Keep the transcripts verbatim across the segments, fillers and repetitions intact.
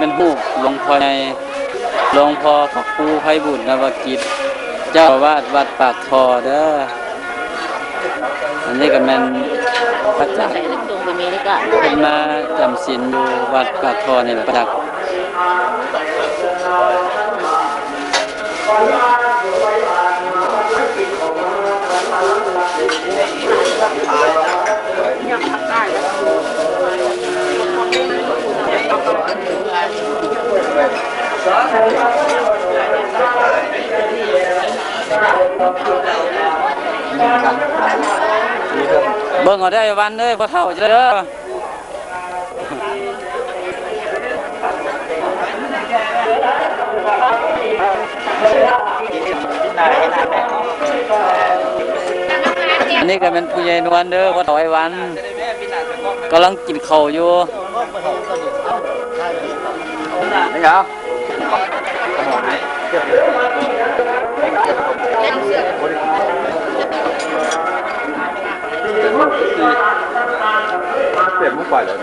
เป็นรูปหลวงพ่อใหญ่ หลวงพ่อพระครูไพบุญนวกิจ เจ้าอาวาสวัดปากท่อเด้อ อันนี้ก็แม่นพระจักตรงไปเมริกา เพิ่นมาจำศีลอยู่วัดปากท่อนี่แหละ พระจัก เบิ่งเอาได้วันเด้อ พ่อเฒ่าเด้อ อันนี้ก็เป็นผู้ใหญ่นวลเด้อ พ่อเฒ่าไอ้วัน กำลังกินข้าวอยู่ นี่เหรอ เปลี่ยนมุกไปเลย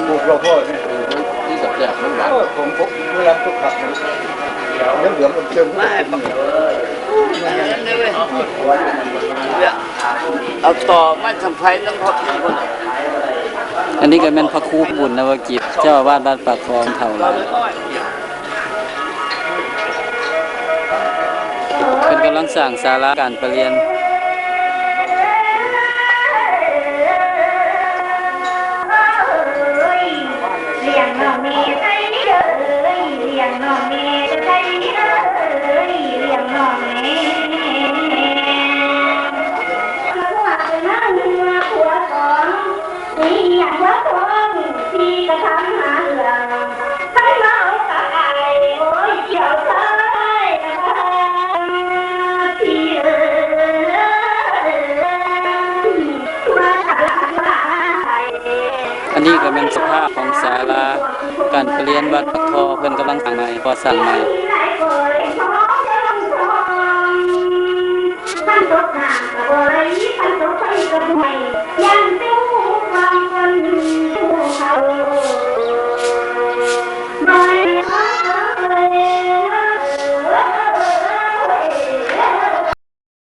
ปลูกข้าวโพดเนี่ย ที่แสบๆมันหวาน เออ ผม ผม เวลาปลูกผักเนี่ย เหลืองๆ อมๆ ไม่ เอาต่อไม่ทำไฟน้ำพอกอีกคน อันนี้ก็แม่นพระครูบุญนวกิจ เจ้าอาวาสวัดปากคลองเฒ่าหลาย เพิ่นกำลังสร้างศาลาการประเรียน เลี้ยงน้องแม่ไทยเอ้ย เลี้ยงน้องแม่ไทยเอ้ย เลี้ยงน้องแม่ ผัวหนึ่งมาผัวสอง มีอย่างว่าทองที่กระทำหาเรื่อง ใครมาเอากับอาย โอ้ยเจ้าชายนะคะ พี่เอ๋ย มากับหลานหลาย อันนี้ก็เป็นสภาพของศาลาการประเรียนวัดปากท่อ เพิ่นกำลังสร้างใหม่ ก่อสร้างใหม่ มันตกน้ำก็บ่ไหล มันตกไฟก็บ่ไหม้ ยัง